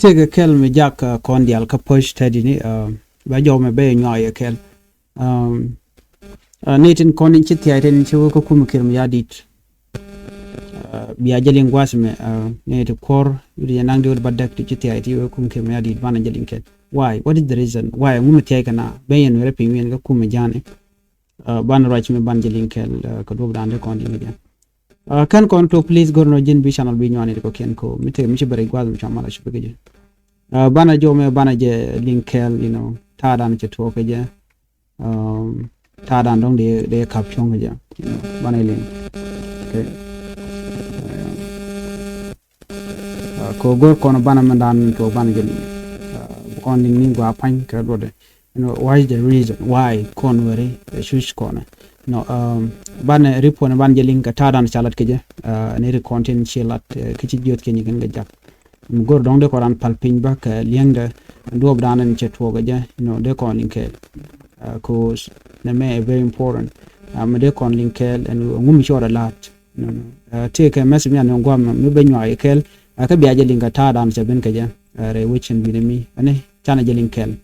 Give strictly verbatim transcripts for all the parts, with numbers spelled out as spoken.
Tëëkɛ kɛl mi jak, uh, kɔn diaal kä push tɛt ini, uh, bɛ jɔw mɛ bɛ nyuak yɛ kɛl. Um, uh, ni tin kɔn in ci thiay tin ci wä kä kum kir mi ya dit. Uh, bia jɛ liŋ guas mɛ, uh, ni ti kuɔr, yu ti jɛ naŋ di wä ba dɛk ti ci thiay ti wä kum kir mi ya dit, banɛ jɛ liŋ kɛl. Why? What is the reason? Why? Ŋu mi thiay kɛ na, bɛ yɛn wɛrɛ piny wien kä kum mi jani. Uh, ban ruac mi ban jɛ liŋ kɛl, uh, kä duɔp dan di kɔn di mi jɛ. Uh, kɛn kɔn to please gor nɔ ji̱n bi channel bi nyuani di kɔ kiɛn ko. Mi te mi ci bɛ rɛ guas mi chama la ci bi kɛ jɛ. Uh, banɛ jɔ mɛ banɛ jɛ liŋ kɛl, you know, ta̱a̱ dan cɛ tuɔk kɛ jɛ. Um, ta̱a̱ dan dɔŋ dee, dee kap cuɔ̱ŋ kɛ jɛ. You know, banɛ liŋ. Okay. Uh, kɛ go̱r kɔn banɛ mɛ dan tuɔk banɛ jɛ liŋ. Uh, kɔn liŋ ni gua pa̱ny kɛ duɔdɛ. You know, what is the reason why kɔn weri, uh, cuc kɔn? No, um, banɛ ripɔn banɛ jɛ liŋ kɛ ta̱a̱ dan ca lat kɛ jɛ. Uh, ni ri kɔn tin ci lat, uh, kɛ ci jiöth kɛ nyikin kɛ jak. Mi go̱r dɔ̱ŋ dee kɔn ran pal piny bä kɛ li̱eŋdɛ duɔp dan ni cɛ tuɔk kɛ jɛ. You know, dee kɔn liŋ kɛɛl. Uh, 'cause nɛ mɛ ɛ very important. Uh, mi dee kɔn liŋ kɛɛl ɛn ŋu mi cɔɔr ɛ la̱t. No, no. Uh, tëëkɛ message mi an guam mi bɛ nyuak yɛ kɛɛl. Uh, kä bia jɛ liŋ kɛ ta̱a̱ dan cɛ ben kɛ jɛ. Uh, rɛ wecin binɛ mi ɛn canɛ jɛ liŋ kɛɛl.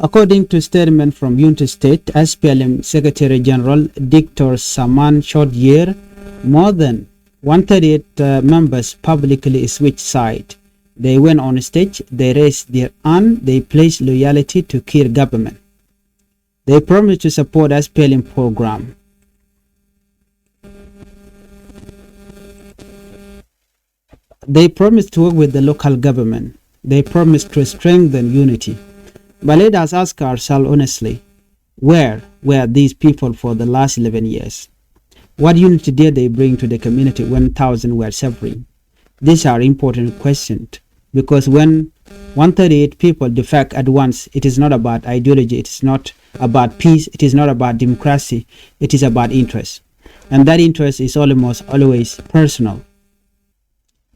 According to statement from Unity State, S P L M Secretary General Doctor Saman Chot Yer, more than one thirty-eight, uh, members publicly switched side. They went on stage, they raised their hand, they pledged loyalty to Kiir government. They promised to support S P L M program. They promised to work with the local government. They promised to strengthen unity. But let us ask ourselves honestly, where were these people for the last eleven years? What unity did they bring to the community when thousands were suffering? These are important questions, because when one thirty-eight people defect at once, it is not about ideology, it is not about peace, it is not about democracy, it is about interest. And that interest is almost always personal.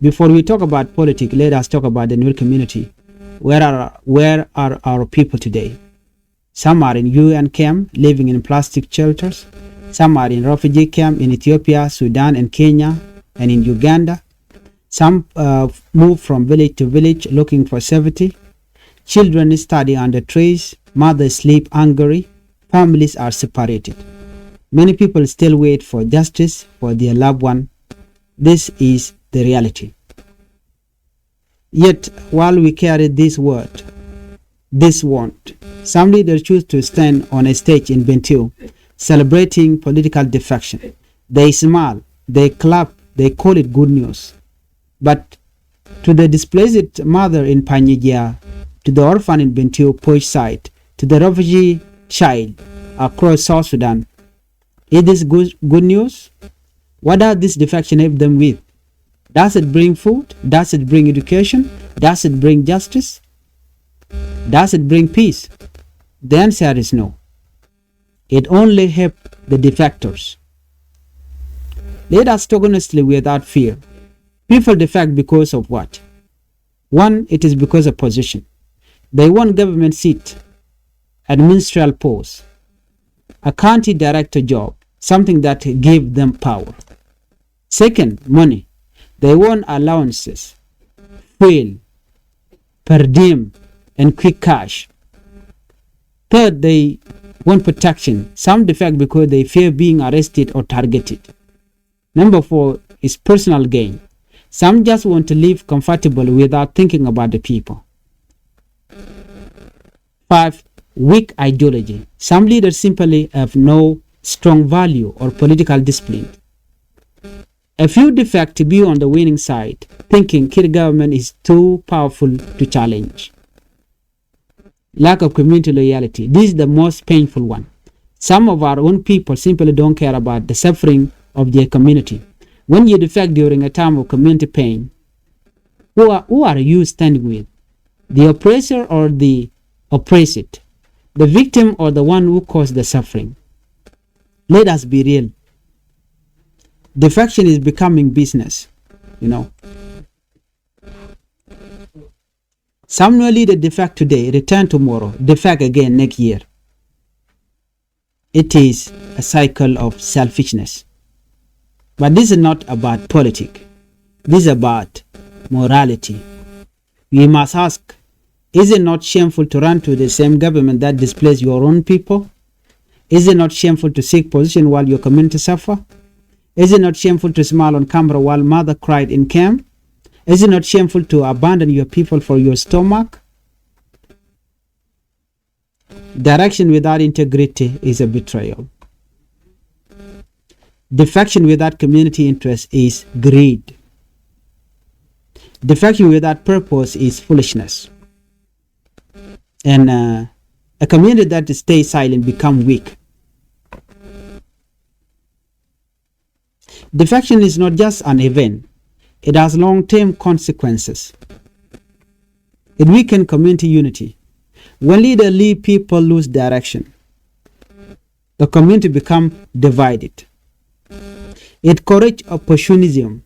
Before we talk about politics, let us talk about the Nuer community. Where are, where are our people today? Some are in U N camp, living in plastic shelters. Some are in refugee camp in Ethiopia, Sudan, and Kenya, and in Uganda. Some, uh, move from village to village looking for safety. Children study under trees. Mothers sleep hungry. Families are separated. Many people still wait for justice for their loved one. This is the reality. Yet, while we carry this word, this want, some leaders choose to stand on a stage in Bentiu, celebrating political defection. They smile, they clap, they call it good news. But to the displaced mother in Panyijia, to the orphan in Bentiu Posh site, to the refugee child across South Sudan, is this good, good news? What does this defection help them with? Does it bring food? Does it bring education? Does it bring justice? Does it bring peace? The answer is no. It only help the defectors. Let us talk honestly without fear. People defect because of what? One, it is because of position. They want government seat, administrative post, a county director job, something that give them power. Second, money. They want allowances, fuel, per diem, and quick cash. Third, they want protection. Some defect because they fear being arrested or targeted. Number four is personal gain. Some just want to live comfortable without thinking about the people. Five, weak ideology. Some leaders simply have no strong value or political discipline. A few defect to be on the winning side, thinking Kiir government is too powerful to challenge. Lack of community loyalty. This is the most painful one. Some of our own people simply don't care about the suffering of their community. When you defect during a time of community pain, who are, who are you standing with? The oppressor or the oppressed? The victim or the one who caused the suffering? Let us be real. Defection is becoming business, you know. Some Nuer leader defect today, return tomorrow, defect again next year. It is a cycle of selfishness. But this is not about politics. This is about morality. We must ask, is it not shameful to run to the same government that displaced your own people? Is it not shameful to seek position while your community suffer? Is it not shameful to smile on camera while mother cried in camp? Is it not shameful to abandon your people for your stomach? Direction without integrity is a betrayal. Defection without community interest is greed. Defection without purpose is foolishness. And uh, a community that stays silent become weak. Defection is not just an event. It has long-term consequences. It weakens community unity. When leaders leave, people lose direction. The community become divided. It encourages opportunism.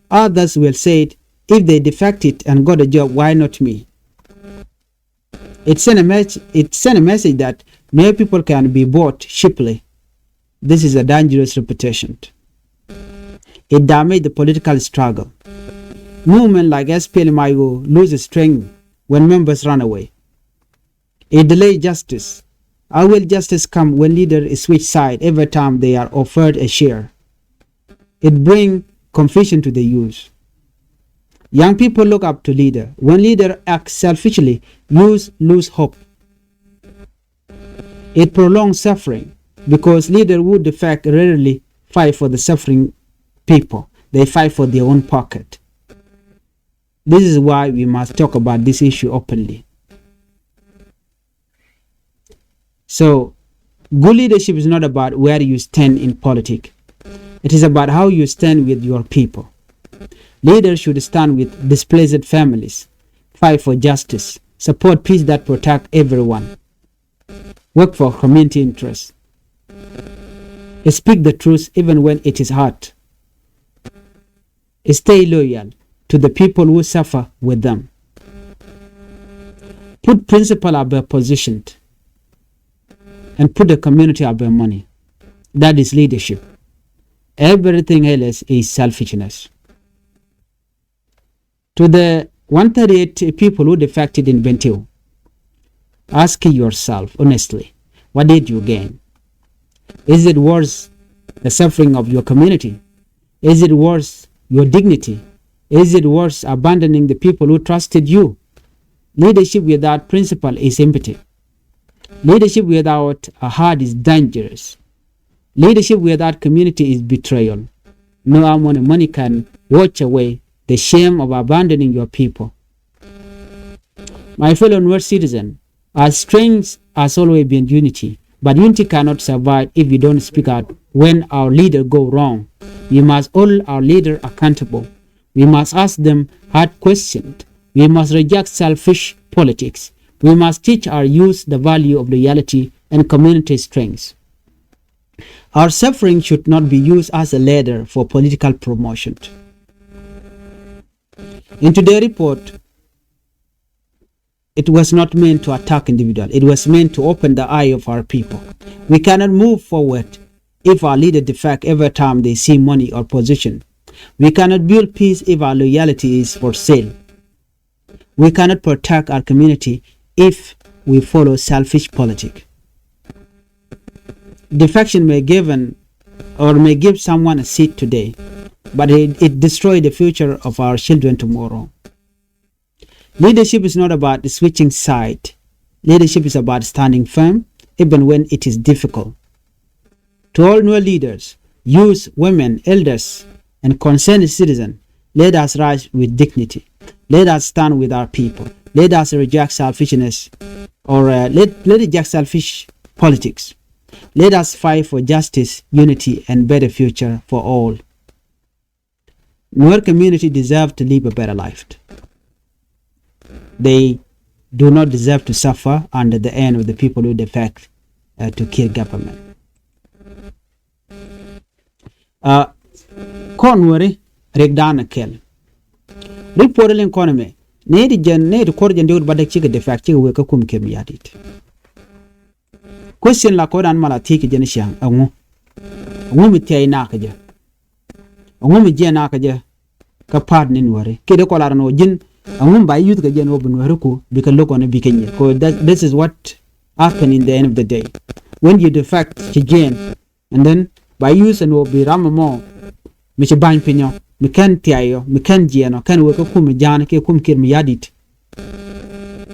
Others will say, if they defected and got a job, why not me? It sent a message, it sent a message that Nuer people can be bought cheaply. This is a dangerous reputation. It damages the political struggle. Movement like S P L M I O loses strength when members run away. It delays justice. How will justice come when leaders switch side every time they are offered a chair? It brings confusion to the youth. Young people look up to leader. When leader acts selfishly, youth lose hope. It prolongs suffering because leader who defect rarely fight for the suffering people. They fight for their own pocket. This is why we must talk about this issue openly. So, good leadership is not about where you stand in politics. It is about how you stand with your people. Leaders should stand with displaced families, fight for justice, support peace that protect everyone, work for community interests, speak the truth even when it is hard, stay loyal to the people who suffer with them. Put principle above position and put the community above money. That is leadership. Everything else is selfishness. To the one thirty-eight people who defected in Bentiu, ask yourself honestly, what did you gain? Is it worth the suffering of your community? Is it worth your dignity? Is it worth abandoning the people who trusted you? Leadership without principle is empty. Leadership without a heart is dangerous. Leadership without community is betrayal. No amount of money can wash away the shame of abandoning your people. My fellow Nuer citizen, our strength has always been unity, but unity cannot survive if we don't speak out when our leaders go wrong. We must hold our leaders accountable. We must ask them hard questions. We must reject selfish politics. We must teach our youth the value of loyalty and community strength. Our suffering should not be used as a ladder for political promotion. In today's report, it was not meant to attack individual. It was meant to open the eye of our people. We cannot move forward if our leader defect every time they see money or position. We cannot build peace if our loyalty is for sale. We cannot protect our community if we follow selfish politic. Defection may give an, or may give someone a seat today, but it, it destroy the future of our children tomorrow. Leadership is not about switching side. Leadership is about standing firm even when it is difficult. To all new leaders, youth, women, elders, and concerned citizens, let us rise with dignity. Let us stand with our people. Let us reject selfishness or uh, let, let reject selfish politics. Let us fight for justice, unity, and better future for all. Nuer community deserve to live a better life. They do not deserve to suffer under the hand of the people who defect uh, to Kiir government. Uh, kɔn weri rik dan kel. Report lin kɔn me ne di jɛn ne di kɔr jɛn di wut ba dek cik defect cik wek kum kem yadit. Question la kɔdan mala thiec kɛ jɛn ciaŋ ɛŋu? Ɛŋu mi thiɛc nak kɛ jɛ? Ɛŋu mi jiɛ nak kɛ jɛ? Kä pa̱a̱t ni nuɔri kiɛ dee kɔlar ni wä ji̱n Ɛŋu ba yuth kɛ jɛn wä bi nuɛri ku bi kɛ lo̱k ɔn bi kɛ nyiɛ. Ko that, this is what happen in the end of the day. When you defect ci jɛn, and then ba yuth ɛn wä bi ram ɛmɔ mi ci ba̱ny pinyɔ, mi kɛn thiayɔ, mi kɛn jiɛnɔ, kɛn wee kä kum ja̱a̱n kiɛ kum kiɛt mi ya̱di̱t.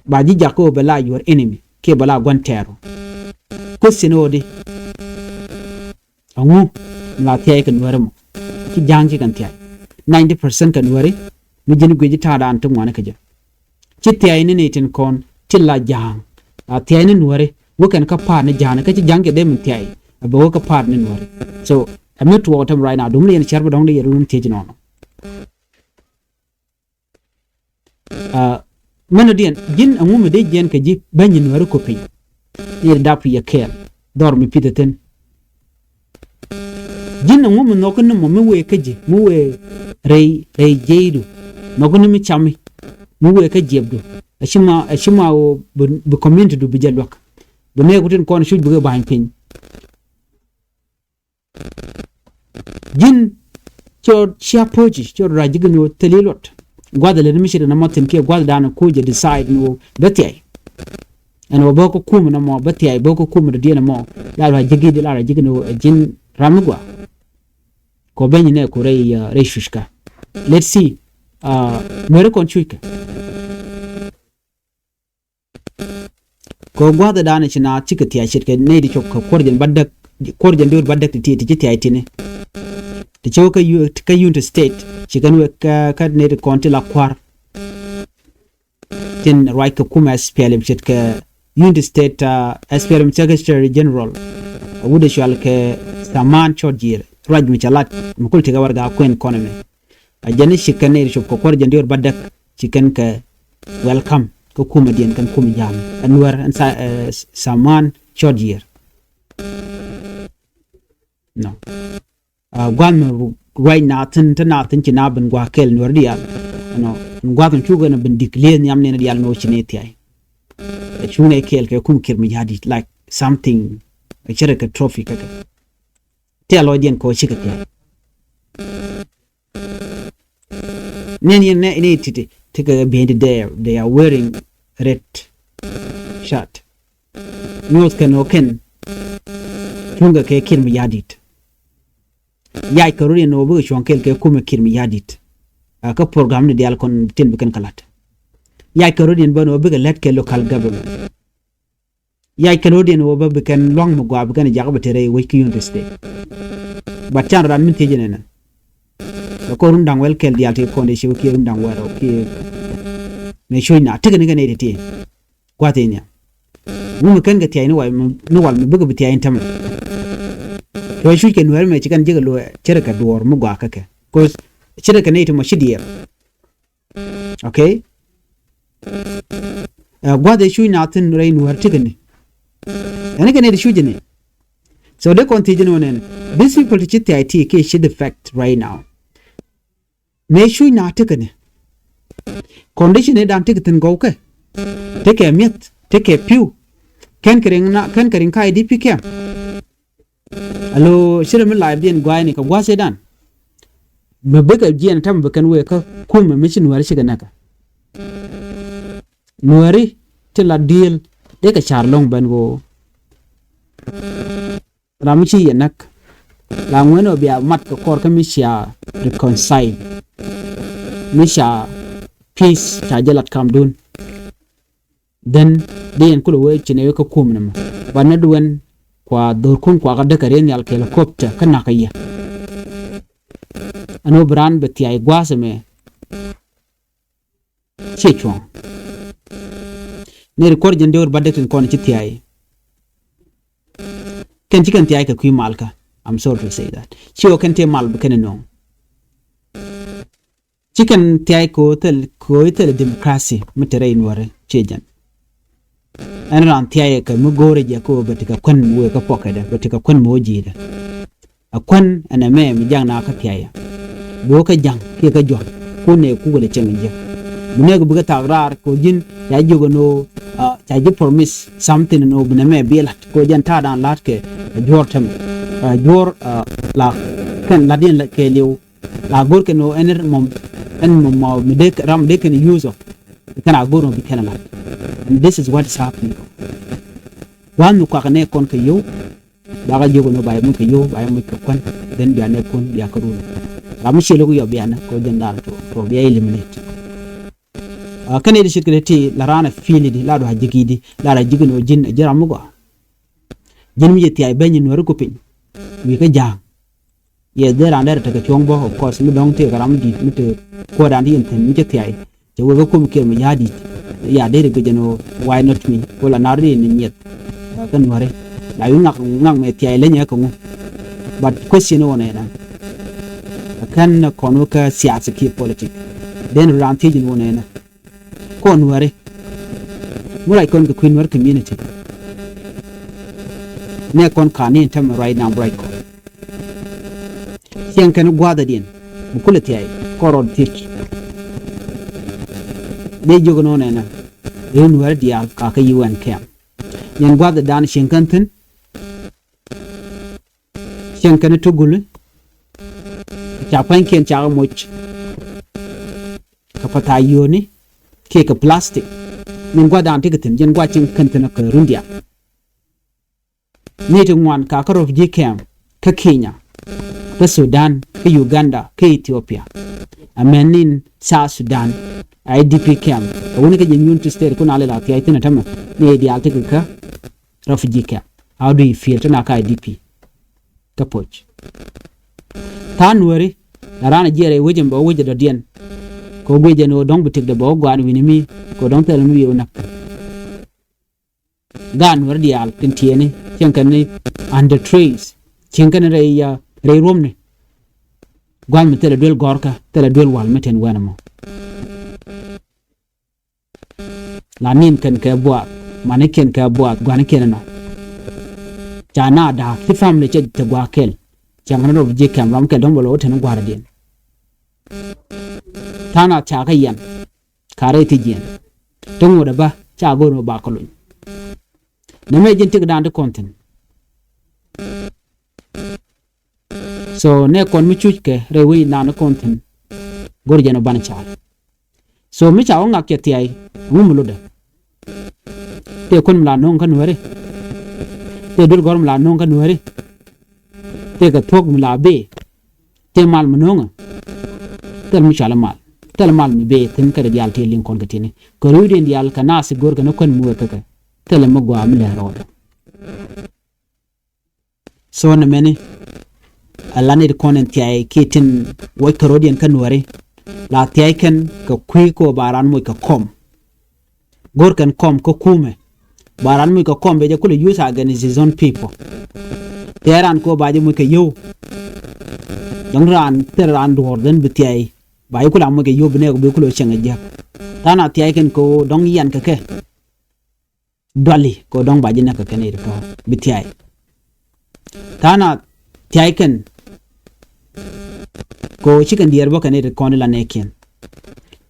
Ba ji̱ jak kä wä bɛ la your enemy kiɛ bɛ la gua̱n tɛɛrɔ. Question wä di, ɛŋu mi la thiay kɛ nuɛri mɔ? Ci ja̱a̱ŋ ci kɛn thiay. Ninety percent kɛ nuɛri mi ji̱n guic ta̱a̱ daan ti ŋuani kɛ jɛ. Ci thiay ni ni tin kɔn ti la ja̱a̱ŋ. La thiay ni nuɛri wä kɛn kä pa̱a̱t ni ja̱a̱ŋ kä ci ja̱a̱ŋ kɛ dee min thiay. A bɛ wä kä pa̱a̱t ni nuɛri. So ɛ mi tuɔɔk tɛm right now dum ni yɛn cɛr bä dɔ̱ŋ di yɛ run thiec nɔnɔ. Mɛn diɛn ji̱n ɛŋu mi dee jiɛn kɛ ji̱ bäny nuɛri ku piny. Ni dap yɛ kɛɛl dhɔr mi pith thin. Ji̱n ɛŋu mi nhɔk ni mɔ mi wee kä ji̱ mi wee rɛy rɛy jieydu. Nhɔk ni mi cami mi wee kä jiɛpdu. Ɛci ma ɛci ma wä bi community du bi jɛ luäk. Bi nɛɛku tin kɔn cuc bi kɛ ba̱ny piny. Ji̱n cɛ rɔ cia po̱ci cɛ rɔ rac ji̱ gɛ ni wä thil i̱ luɔt. Gua̱th lɛ ni mi ci dɛ na mɔ thin kiɛ gua̱th dan kuc jɛ decide ni wä bä thiay. Ɛn wä bä kä kum na mɔ bä thiay bä kä kum dɛ diɛn mɔ la rac ji̱ gɛ di la rac ji̱ gɛ ni wä ji̱n ram mi gua. Kɔ beny nɛ ku rɛy rɛy cuc ka. Let's see. Nuɛri kɔn cuc ka. Kɛ gua̱th dan ci na cikɛ thia̱a̱c ce̱tkɛ nɛy ti cop kɛ kuɔr jɛn ba däk kuɔr jɛn diwt ba däk ti ti ti ci thia̱a̱c tini. Ti ci wä kä Unity State ci kɛn wek kä nɛy ti kɔn ti la kua̱r. Tin ruac kɛ kumɛ S P L M ce̱tkɛ Unity State S P L M Secretary General. Wut ɛ cual kɛ Saman Cɔt Jiɛr ruac mi ca lat mi kul ti kɛ warɛga kuɛn kɔn ɛmɛ. A jɛn ni ci kɛn ni cop kɛ kuɔr jɛn diɔr ba däk ci kɛn kɛ welcome kä kumɛ diɛn kɛn kumɛ ja̱a̱ŋ ɛn wär ɛn Saman Cɔt Jiɛr. No. Gua̱th mi ruac na thin te na thin ci na bin gua̱a̱k kɛl nuɔr diaal. Ɛn gua̱th mi cuk ɛn bin declare nhiam ni diaal mi wä ci ni thiay. Ɛ cuk ni kɛl kɛ kum kiɛr mi ya̱di̱t like something. Ɛ cɛ rɛ kɛ trophy kä kɛ. Ti a lɔcdiɛn kɔ cikɛ thia̱a̱c. Ni ni ni ni titi ti kɛ bi̱i̱n ti dee they are wearing red shirt. Nyuɔth kɛn ɔ kɛn cuŋkɛ kɛ kiɛr mi ya̱di̱t. Yac kɛ rot in ɔ bikɛ cuɔ̱ŋ kɛl kɛ kumɛ kiɛr mi ya̱di̱t. A kä program ni diaal kɔn tin bi kɛn kɛ la̱t. Yac kɛ rot in bä ni ɔ bikɛ lät kɛ local government. Yac kɛn wä diɛn wä bä bi kɛn lua̱ŋ mi gua̱a̱ bi kɛn jakä bä te rɛy wec ki Unity State. But can ran min thiec inɛnɛ. Bɛ kɔ run da̱ŋ wɛl kɛl diaal ti kɔn de ci wä kiɛ run da̱ŋ wɛl rɔ kiɛ. Mɛ cuc na tekɛ ni kɛn iti ti. Gua̱th in ya. Ŋu mi kɛn kɛ thiac ni wal mi bikɛ bi thiac in tämɛ. Cuɛ cuc kɛ nuɛr mɛ ci kɛn jekɛ luɛ cɛ rɛ kɛ duɔɔr mi gua̱a̱ kä kɛ. Cause cɛ rɛ kɛ ni iti mɔ ci diɛɛr. Okay. Ɛ gua̱th ɛ cuc na thin rɛy nuäär tikäni. Ɛn kɛ nɛy ti cuc ni. So dee kɔn thiec ni wä nɛn. These people ti ci thiac ti kiɛ ci defect right now. Mëë cuc na tikäni. Condition ni dan tikɛ thin gɔw kɛ. Tikɛ mi̱eth tikɛ pi̱w. Kɛn kɛ riŋ na kɛn kɛ riŋ ka I D P camp. Alo cirɛ mi live diɛn gua̱a̱cni kɛ gua̱a̱th ëëdan. Mi bikɛ jiɛn tɛm bi kɛn wëë kä kumɛ mi ci nuääri cikɛ näkä. Nuääri ti la diëël dee kɛ ca̱r lɔ̱ŋ ben ɣöö ram mi ci yɛ näk. La ŋuɛn ɣöö bia mat kɛ kɔr kä mi cia reconcile mi ca peace ca jɛ lat kamdun. Then di yɛn kulɛ wee ci nɛ wee kä kum ni mɛ. Ba nɛ duwen kua dhorkun kua kä däkä riɛn nhial kɛ helicopter kä nakä yɛ. Ɛn wä bi raan bɛ thia̱a̱c gua̱a̱th ɛmɛ. Ciɛ cuɔ̱ŋ. Ni ri kuɔr jɛn dee wä ba däk tin kɔn ci thia̱a̱c. Kɛn ci kɛn thia̱a̱c kɛ kui̱ mal kä. I'm sorry to say that. Ci wä kɛn tëë mal bi kɛn ɛ nööŋ. Ci kɛn thia̱a̱c kɛ ɣöö thil kɛ ɣöö thil democracy mi te rɛy nuɔ̱ɔ̱ri ciɛ jɛn. Ɛn raan thia̱a̱c kɛ mi go̱o̱rɛ jɛ kɛ ɣöö bɛ ti kɛ kuän mi wëë kä puɔkɛdɛ bɛ ti kɛ kuän mi wä ji̱i̱dɛ. Ɛ kuän ɛn ɛmɛ mi ja̱ŋ na kä thia̱a̱c. Bi wä kä ja̱ŋ kiɛ kä jua̱ŋ kun nɛ kukɛ lɛ cieŋ jiäk. Mi nɛɛk bi kä thak raar kɛ ɣöö ji̱n ca jiök ɛn ɣöö ca ji̱ promise something ɛn ɣöö bi nɛmɛ bi la̱t kɛ ɣöö jɛn ta̱a̱dan la̱t kɛ juɔ̱ɔ̱r tɛmɛ. Juɔ̱ɔ̱r la kɛn la̱t yɛn kɛɛliw. La go̱r kɛn ɣöö ɛn ri mɔm Ɛn mɔ mɔ mi dee ram dee kɛn use ɔ. Kɛn a go̱r mɔ bi kɛn a lat. And this is what is happening. Gua̱a̱th mi kuak nɛ kɔn kɛ yio̱w. Ba kä jiök ni ba yɛ muc kɛ yio̱w, ba yɛ muc kɛ kuän. Then bia nɛ kun bia kä run. Ram mi cie lo̱k yɔ bia nɛ kɛ jɛn lar tuɔ, tuɔ bia eliminate. Kɛn i̱ di ce̱tkɛ ti la raan a feel i̱ di la dua ji̱k i̱ di la ra ji̱k in wä ji̱n a ji̱ ram mi gɔaa. Ji̱n mi jɛ thia̱a̱c ben nyin nuäri ku piny wi̱i̱ kä ja̱a̱ŋ. Yɛ dhil raan derɛ tekɛ cuɔ̱ŋ bä, of course, mi dɔ̱ŋ tëëkɛ ram mi di̱i̱t mi te kuäär raan ti yɛn thi̱n mi cä thia̱a̱c. Cɛ wek kä kum kiɛ mi ja̱a̱ di̱i̱t. Ya deri guic ɛn ɣöö why not me? Ku la nar ri ni nyieth. Kä nuäri la wi̱i̱ ŋak ŋak mɛ thia̱a̱c lenyɛ kɛ ŋu. But question wä nɛnɛ. Kɛn kɔn wä kä siasa kiɛ politik. Den ru raan thiec in wä nɛnɛ. Kɔn nuäri. Mi ruac kɔn kɛ kui̱ nuäri community. Nɛ kɔn ka̱n ni in tämɛ ruac nam ruac kɔn. Cieŋ kɛn gua̱a̱thädiɛn mi kulɛ thia̱a̱c kɔn rɔɔd thiec. Dee jiök nɔnɛ nɛ ri nuäri diaal kakä yi wɛn kɛm. Yɛn gua̱a̱thädan cieŋ kɛn thi̱n. Cieŋ kɛn tuguli. Ca pa̱nykiɛn cakɛ moc. Kɛ pa̱tha̱a̱c yio̱o̱ni kiɛ kɛ plastic. Yɛn gua̱a̱thdan tekɛ thi̱n, yɛn gua̱a̱th cieŋ kɛn thi̱n kɛ run diaal. Ni ti ŋuan ka kä refugee camp kä Kenya, kä Sudan, kä Uganda, kä Ethiopia. Amɛn ni South Sudan, I D P camp. Ɛ wuni kä jɛ Unity State kun a lɛ la thia̱a̱c thi̱n a tämɛ ni diaal ti kɛ kä refugee camp. How do you feel? Ti na kä I D P kä poc. Tha̱a̱ŋ nuäri la raan a jiɛɛr ɛ wec ɛn bɛ wä wec ɛ dɔ̱diɛn. Kɛ wä guic ɛn ɣöö dɔ̱ŋ bi tikdɛ bɛ wä gɔaa ni wi̱ni mi kɛ wä dɔ̱ŋ thil mi wi̱i̱ wä näk. Gaat nuäri diaal tin tiɛɛni cieŋ kɛn ni under trays cieŋ kɛn rɛy rɛy ruɔmni. Gua̱th mi thilɛ duel gɔ̱rkä thilɛ duel wal mi tin wɛn ɛmɔ. La nin kɛn kɛ buath mani kiɛn kɛ buath gua̱ni kiɛn ɛnɔ. Ca na da̱a̱k ci family cɛ te gua̱a̱k kɛl. Cieŋ kɛn rɔ bi ji̱ kɛm ram kɛl dɔ̱ŋ bɛ lo̱ wä ten gua̱a̱r diɛn. Tha̱a̱ŋ na ca kä yɛn. Ka rɛy thiec yɛn ti ŋot ɛ bä ca go̱o̱r mi ba kɛ luny. Nɛ mɛ ji̱n tik dan ti kɔn thi̱n. So nɛ kɔn mi cuc kɛ rɛy wec dan ti kɔn thi̱n. Go̱o̱r jɛn ɔ ban car. So mi ca wä ŋak cɛ thiay ŋu mi lotdɛ. Tëë kuän mi la no̱o̱ŋ kä nuääri. Tëë duel gɔ̱r mi la no̱o̱ŋ kä nuääri. Tëë kɛ thuɔ̱k mi la bee. Tëë mal mi no̱o̱ŋä. Thil mi cual mal. Thil mal mi bee thi̱n kɛ rɛ diaal tëë liŋ kɔn kɛ ti̱ni. Kɛ rɛ wi̱diɛn diaal kɛ naath i̱ go̱o̱r kɛ ni kuän mi wek kɛ kɛ. Thil mi gɔaa mi lɛ rɔɔdɛ. So nɛ mɛni. A la nit kɔn in thiay kiɛ tin wuɔc kɛ rɔɔdiɛn kä nuääri. La thiay kɛn kɛ kui̱ kɛ wä ba raan moc kɛ kɔm. Go̱r kɛn kɔm kä kumɛ. Ba raan muc kɛ kɔm bɛ jɛ kulɛ use against his own people. Tɛɛ raan ko ba jɛ muc kɛ yio̱w. Dɔ̱ŋ raan thil raan duɔ̱ɔ̱r dhen bi thiay. Ba jɛ kulɛ muc kɛ yio̱w bi nɛɛk bi kulɛ cieŋ a jiäk. Tha̱a̱ŋ a thiay kɛn ko dɔ̱ŋ yian kɛ kɛ. Duali ko dɔ̱ŋ ba jɛ nɛk kɛ kɛn i̱ tɔ̱ bi thiay. Tha̱a̱ŋ a thiay kɛn ko ci kɛn diɛɛr bä kɛn i̱ kɔn i̱ la nɛɛkiɛn.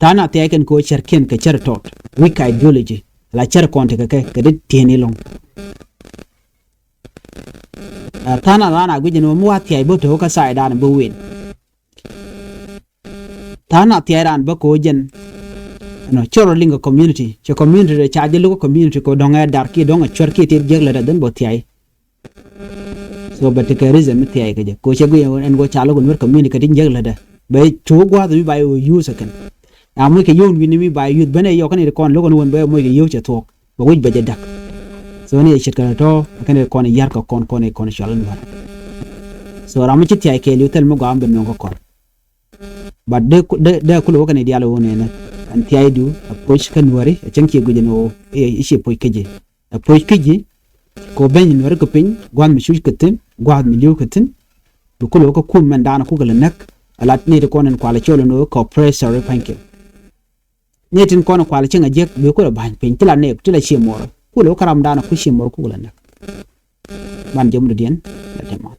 Tha̱a̱ŋ a thiay kɛn ko cärkiɛn kɛ cär tɔt weak ideology la cär kɔn tekɛ kɛ kɛ di tiɛɛni lɔ̱ŋ. Tha̱a̱ŋ a raan a guic ɛn ɣöö mi wa thiay bä te ɣä kä side dan bä wen. Tha̱a̱ŋ a thiay raan bä ko jɛn. Ɛnɔ cɛ rɔ liŋ kɛ community cɛ community rɛ ca jɛ local community ko dɔ̱ŋ ɛ dar kiɛ dɔ̱ŋ ɛ cuɛr kiɛ tet jiäk lät ɛ dhän bä thiay. So bɛ tekɛ reason mi thiay kɛ jɛ ko cɛ guic ɛn ko ca local nuer community kɛ ti jiäk lät ɛ bɛ cu gua̱a̱th mi ba yɛ use kɛn. A muc kɛ yio̱w wi̱ni mi ba yɛ use ben ɛ yɔk kɛn iti kɔn local ni wen bɛ muc kɛ yio̱w cɛ thuɔ̱k bɛ wi̱c bɛ jɛ dak. So ni ɛ ce̱tkɛ tɔ̱ kɛn iti kɔn yar kɛ kɔn kɔn iti kɔn cual in wär. So ram mi ci thiay kɛɛliw thil mi gɔaa mi bɛ nuɔ̱ŋ kä kɔn. But dee dee dee kulɛ wä kɛn i̱ diaal ɣöö nɛnɛ ɛn thiaydu approach kä nuääri a cäŋ cie guic ɛn ɣöö i̱ cie puɔ̱c kä ji̱. Approach kä ji̱ kɛ ɣöö beny nuääri kɛ piny gua̱a̱th mi cuc kɛ thi̱n gua̱a̱th mi li̱w kɛ thi̱n. Bi kulɛ wä kä kum mɛn daanɔ kukɛ lɛ näk. A lat ni ti kɔn ɛn kualɛ cɔl ɛn ɣöö kɛ oppressor i̱ pa̱nykiɛn. Ni tin kɔn kual cieŋ a jiäk bi kulɛ ba̱ny piny ti la nɛɛk ti la cie muɔr kulɛ wä kä ram daanɔ ku cie muɔr kukɛ lɛ näk. Ban jɛ mudɔ̱diɛn la tɛmɔ.